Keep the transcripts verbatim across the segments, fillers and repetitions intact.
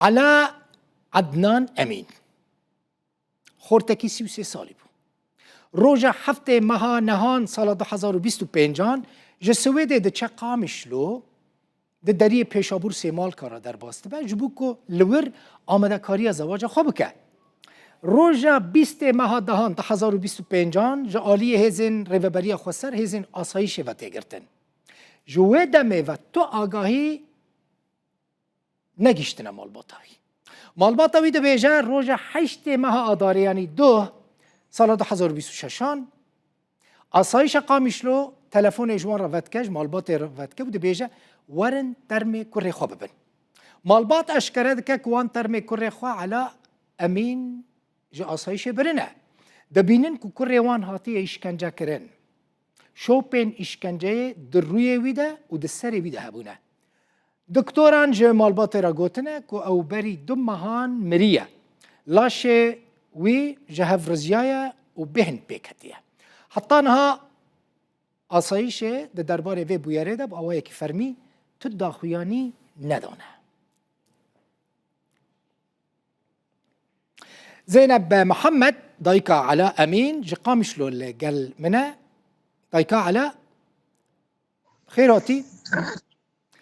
Ela Ednan Emîn. Xortekî sî û sê salî bû. Roja heftê meha nehan sala du hezar û bîst û pêncan ji Swêdê diçe Qamişlo, di deriyê Pêşabûr Sêmalka re derbas dibe, ji bo ku li wir amadekariya zewaca xwe bike. Roja bîstê meha dehan du hezar û bîst û pêncan ji aliyê hêzên Rêveberiya Xweser, hêzên asayîşê ve tê girtin. Ji wê demê ve tu agahî negihiştine malbata wî. Malbata wî dibêje, roja heştê meha Adarê, yanî doh, sala du hezar û bîst û şeşan, asayîşa Qamişlo telefonê ji wan re vedike, ji malbatê re vedike û dibêje, werin termê kurê xwe bibin. Malbat eşkere dike ku wan termê kurê xwe Ela Emîn ji asayîşê birine. Dibînin ku kurê wan hatiye îşkencekirin. Şopên îşkenceyê di rûyê wî de û di serê wî de hebûne. Doktoran ji malbatê re gotine ku ew berî du mehan miriye. Laşê wî ji hev riziyaye û bêhn pê ketiye. Heta niha asayîşê di derbarê vê bûyerê de bi awayekî fermî tu daxuyanî nedane. Zeynep Mihemed, dayika Ela Emîn, ji Qamişlo li gel min e. Dayika Ela, xêr hatî.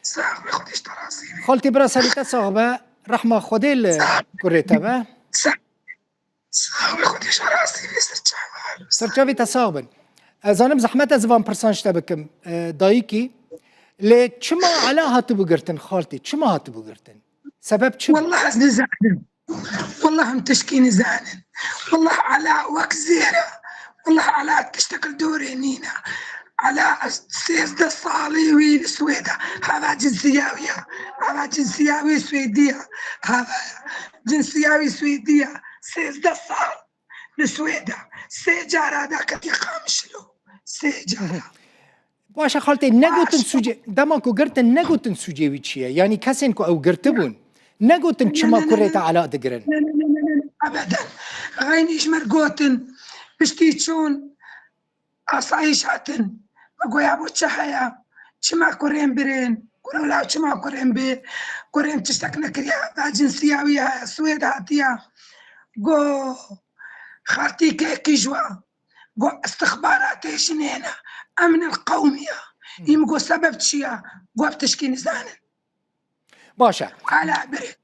Sax be, Xwedê ji te razî be. Xaltî bira, serî te sax be, rehma Xwedê li kurê te be. Sax be, Xwedê ji te razî be, serçava. Serçavê te sax bin. Ez zanim zehmet e ez van pirsan ji te bikim. E, dayikî, lê çima Ela hatibû girtin xaltî? Çima hatibû girtin? Sebeb çi bû? Wallah ez nizanim. Wallah em tişkî nizanin. Wallah Ela wek zêr e. Wallah Ela tiştek li dorê nîne. Ela sêzdeh salî wî li Swêd e. Hava cinsiya wî ye. Hava cinsiya wî Swêdî ye. Hava cinsiya wî Swêdî ye. Sêzdeh sal li Swêd e. Sê cara da ketî Qamişlo. Sê cara. Baş e xaltê, negotin sûcê, dema ku girtin, negotin sûcê wî çi ye? Yanî kesên ku ew girtibûn, negotin çima kurê te Ela digirin? Ne, ne, ne, ne, ne, ne, ebeden. Xeynî ji me re gotin, piştî çûn, asayîş hatin. Me goya bo çi heye? Çima kurên birên? Kuro law çima kurên bê? Kurên tiştek nekiriye. Eva cinsiya wî heye, Swêd hatiye. Go, xaltî kekî ji we. Go, istixbaratê jinê ne. Emn el qewmiya. Hı. Îm go sebeb çi ya? Go ev tişkî nizanin. Baş e. Hala biri.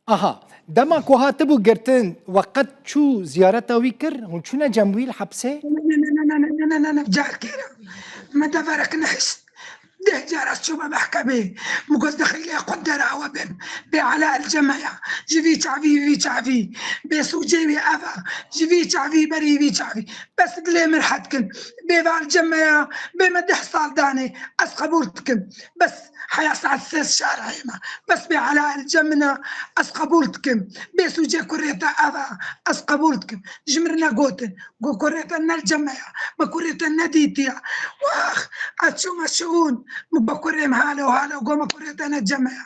Aha. Dema ku hatibû girtin, we qet çû ziyareta wî kir? Hûn çûne cem wî li hepsê? Ne, ne, ne, ne, car kêre. Me deverek nehişt. Deh cara çûme mehkemê. Min got, dexîlê qundera we bin. Bê Ela el cem e ya. Ji vî çavî, vî çavî. Bê sûcê wî ev e. Ji vî çavî, berî vî çavî. Bes dilê min rehet kin. Bê ve el cem e ya. Bê me deh sal danê. Ez qebûl dikim. Bes heya saet sê şareyê me. Bes bê Ela el cem min e. Ez qebûl dikim. Bê sûcê kurê te ev e. Ez qebûl dikim. Ji min re negotin. Go kurê te ne cem e ya. Me kurê te nedîtiye. Wax, ez çûme şûn. Min go kurê min halo halo. Go me kurê te ne cem e ya.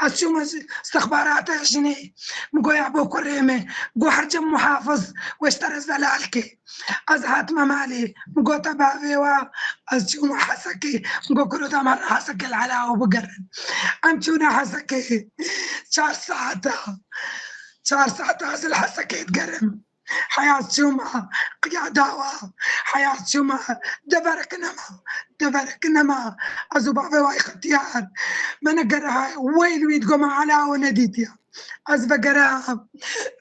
Ez çûme ji istixbarata jinê. Min go ya bo kurê me. Go her cem muhafiz. We ji te re zelal ke. Ez hatime malê. Min go te bavê we. Ez çûme Hesekê. Min go kuro te me Hesekê li Ela û bigerin. Em çûne Hesekê. Çar saeta. Çar saeta ez li Hesekê digerim. Heya çûma qiya dawa, heya çûma deverek nema, deverek nema. Ez û bavê wayî xetiyar. Me negere hay, weyl wî digoma Ela we nedîtiya. Ez vegera,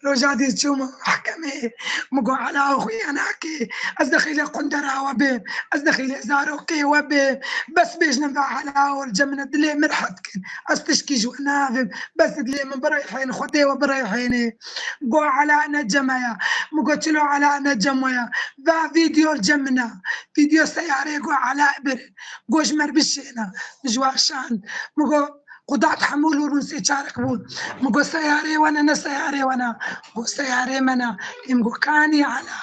roja dî çûma mehkemê. Min got Ela we xuya nake. Ez dexîlê qundera we bêm. Ez dexîlê zarokê we bêm. Bes bêjnin ve Ela we li cem min e, dilê min rehet kin. Ez tişkî ji we navêm. Bes dilê min bireyhên, Xwedê we bireyhênê. Go Ela ne cem e ya. Min go çilo Ela ne cem we ya. Va vîdeo li cem min e. Vîdeo seyarê go Ela birin. Go ji me re bişêne. Min ji wan şand. Min go qudat hemû lûr bûn sê çarek bûn. Min go seyarê we ne, ne seyarê we ne. Go seyarê me ne. Em go kanî Ela.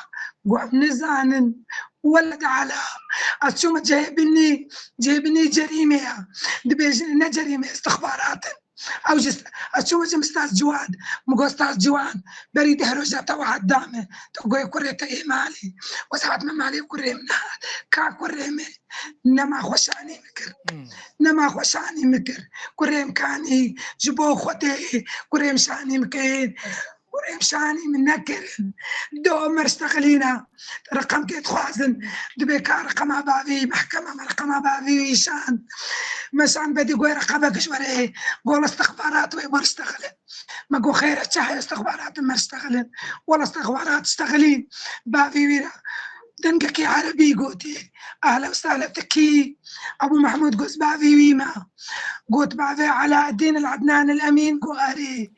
Go em nizanin. Weled Ela. Ez çûme cihê binî, cihê binî cerîmê ya. Dibêjin ne cerîmê, istixbarat in. Ew jî, ez çûme cem Staz Ciwan. Min got, Staz Ciwan, berî deh roja te wiha da min. Tu goyê kurê te yê malê. Wez hatime malê kurê min hat. Ka kurê min. Nema xwe şanî min kir. Hmm. Nema xwe şanî min kir. Kurê min kanî ji bo Xwedê, kurê min şanî min kir. Kurê min şanî min nekirin. Do merştexilîna. Reqemkê dixwazin. Dibê ka reqema bavî, mehkema me reqema bavî wî şand. Me şand bedî goy reqemek ji were. Gol istixbarat wê merştexilin. Me got, xêr e, çi heye istixbarat merştexilin? Wela istixbarat ştexilîn. Bavî wî re dengekî erebî gotî. Ehla û sehla, tu kî? Ebû Mehmûd got, bavî wî me. Got, bavê Elaeddîn el Ednan el Emîn? Got, erê.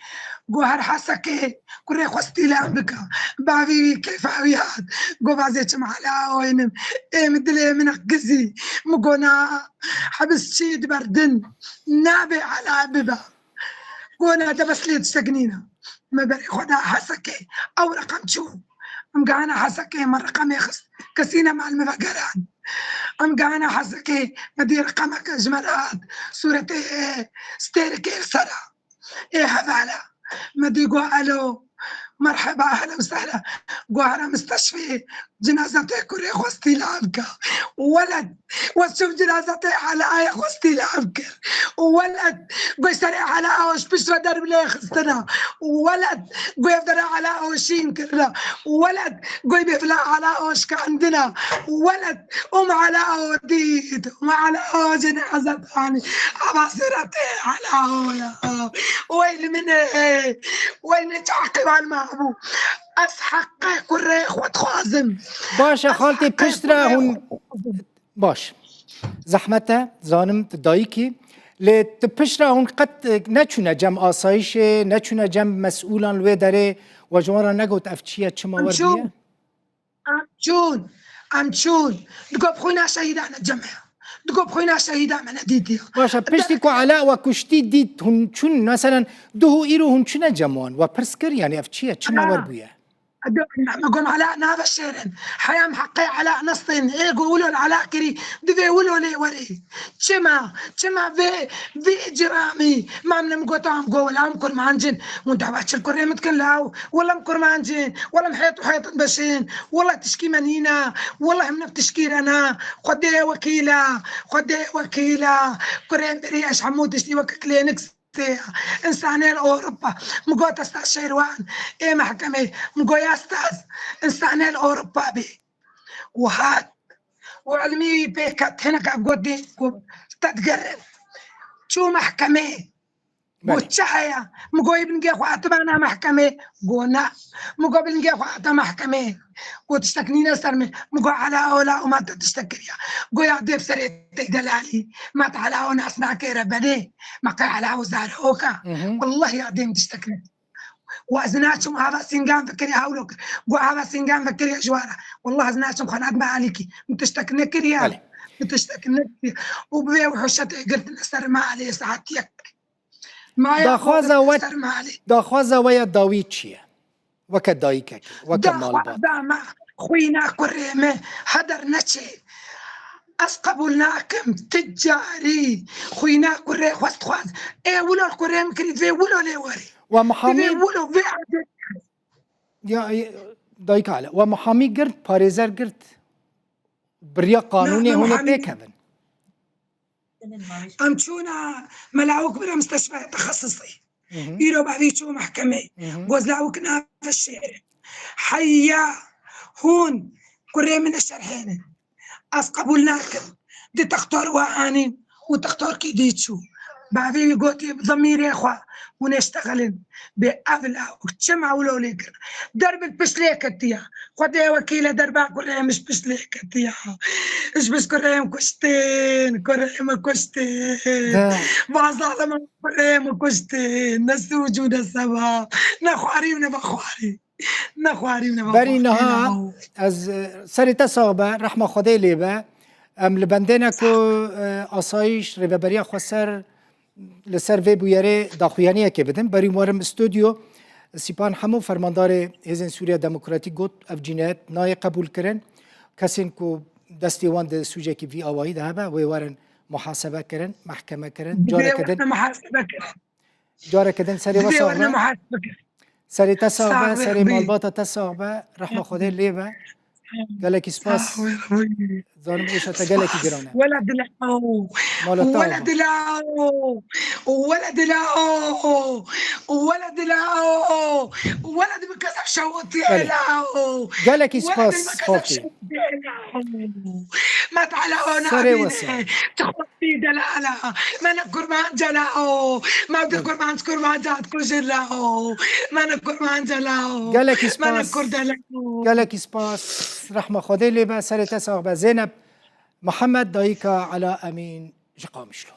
Got, her Hesekê kurê xwe stîlan bike. Bavî wî kêfa wî hat. Got, bazê çim Ela oynim. Ê min dilê min gizî. Min got, na, hebis çî diber din. Nabê Ela bibe. Got, na, te bes lê tiştek nîne. Me berê xwe da Hesekê. Ew reqem çû. Em gihana Hesekê, me reqemê xist. Kesî nema li min vegeran. Em gihana Hesekê, me dî reqemeke ji me re hat. Sûretê, e, stêrikê li ser e. Ê hevala. Me dî got, elo, merheba, ehlen û sehlen. Got, here misteşfê, cinazetê kurê xwe stîlan ke. Weled, wez çûm cinazetê Ela'yê xwe stîlan kir. Weled, got, serê Ela ji pişt ve derbilê xistine. Weled, got, ev derê Ela şîn kirine. Weled, got, bêvla Ela şikandine. Weled, Û me Ela o dît, û me Ela o cenazet anî. Ava sûretê Ela o ya. Wey li min e, wey ne çi eqîban me hebû. Ez heqê kurê xwe dixwazim. Baş e, xaltî, piştre hûn, baş. Zehmet e, zanim tu dayikî. Lê tu piştre hûn qet, e, neçûne cem asayişê, neçûne cem mesûlan li wê derê, we ji wan re negot ev çi ye, çima wer bûye? Em çûn, em çûn. Digo bi xwîna şehîda ne cem e. Digo bi xwîna şehîda me nedîtiye. Baş e, piştî ku Ela we kuştî dît, hûn çûn, meselen, duh û îro hûn çûne cem wan? We pirs kir, yanî ev çi ye? Çima wer bûye? Me got Ela nave şêrin. Heya em heqê Ela nestên. Ê go wilo li Ela kirî. Divê wilo lê werê. Çima? Çima vê, vê ciramî? Mam ne min got, em go wela em kurmanc in. Hûn dawa çi li kurê min dikin law? Wela em kurmanc in. Wela em hêt û hêt in beşên. Wela tişkî me nîne. Wela em ne tişkî re ne. Xwedê wekîl e. Xwedê wekîl e. Kurê min berî ez hemû tiştî weke klînîk stê. Însanê li Ewropa. Min got, Staz Şêrwan, ê mehkemê. Min got, ya staz, însanê li Ewropa bê. Û hat. Û ilmî wî pê ket, hinek ev got dê, got, te digerin. Çû mehkemê. Got, belê, çi heye? Min got, bingê xwe hatibana mehkemê. Got, na. Min got, bingê xwe hate mehkemê. Got, tiştek nîne ser min. Min got, Ela ola û ma te tiştek kiriya. Got, ya dê bi serê te delalî. Ma te Ela o nas nake re benê. Ma qey Ela o zarok e. Hı hı. Wellahî ya dê min tiştek ne. Wa ez naçim ava sîngan vekirî hawlo kir. Got ava sîngan vekirî ji wara. Wallah ez naçim xwe nadim alîkî. Min tiştek nekiriya. Belê. Min tiştek nekiriya. Û bi vê huşetê girtine ser me alê saet yek. Maya xwe girtine ser me alê. Daxwaza we ya dawî çi ye? Weke dayikekê, weke malbat. Daxwaza me xwîna kurê me heder neçê. Ez qebûl nakim, ti carî xwîna kurê xwe dixwaz. Ê wilo kurê min kirî, vê wilo lê werê. We mihamî, vê wilo, vê erdê. Ya, e, dayika Ela, we mihamî girt, parêzer girt. Biriya qanûnê hûn ê pêkevin. Em çûna Mela Ekber, em mustashfeyê texesisî. Hı hı. Îro bavî çû mehkemê. Hı hı. Gozlawik nave şêrin. Heya hûn kurê min şerhênin. Ez qebûl nakim. Di textor we anîn û textorkî dî çû. Bavê wî gotî, bi zemîrê xwe hûn ê ştexilin. Bê ev lawik çima wilo lê kir? Der min pişt lê ketiya. Xwedê wekîl e, derba kurê min ji pişt lê ketiya. Ji pişt kurê min kuştin, kurê min kuştin. Bazalima kurê min kuştin. Ne sûc û ne seba. Ne xwarî û ne vexwarî. Nexwarî, nexwarî. Berî niha ez, e, serê te sax be, rehma Xwedê lê be. Em li bendê ne ku, e, asayîş, rêveberiya xweser li ser vê bûyerê daxuyaniyekê bidin. Berî werim stûdyo, Sîpan Hemo, fermandarê Hêzên Sûriya Demokratîk got, ev cînayet nayê qebûlkirin. Kesên ku destê wan di sûcekî vî awayî de hebe, wê werin muhasebe kirin, mehkeme kirin. Divê careke din werin muhasebe kirin. Careke din serê we Divê sax we be. nemahet bikin. Serê te sax be, Sax serê be. malbata te sax be. Rehma Xwedê lê be. Gelekî spas. Sax be. Zanim êşa te gelekî giran e. Wela dilao. Mala te Wela ava. dilao. Wela dilao. Wela dilao. Wela dilao. Wela dilao. Wela dilao. Wela dilao. Belê. Gelekî spas, xaltî. Serê we sağ. Tixwestî delala. Mene kurman celao. Mevde kurman kurman cat kujir lao. Mene kurman celao. Gelekî Mene spas. Kur delao. Gelekî spas. Rehma Xwedê lê be. Serê te sax be. Zeynep Mihemed, dayika Ela Emîn ji Qamişlo.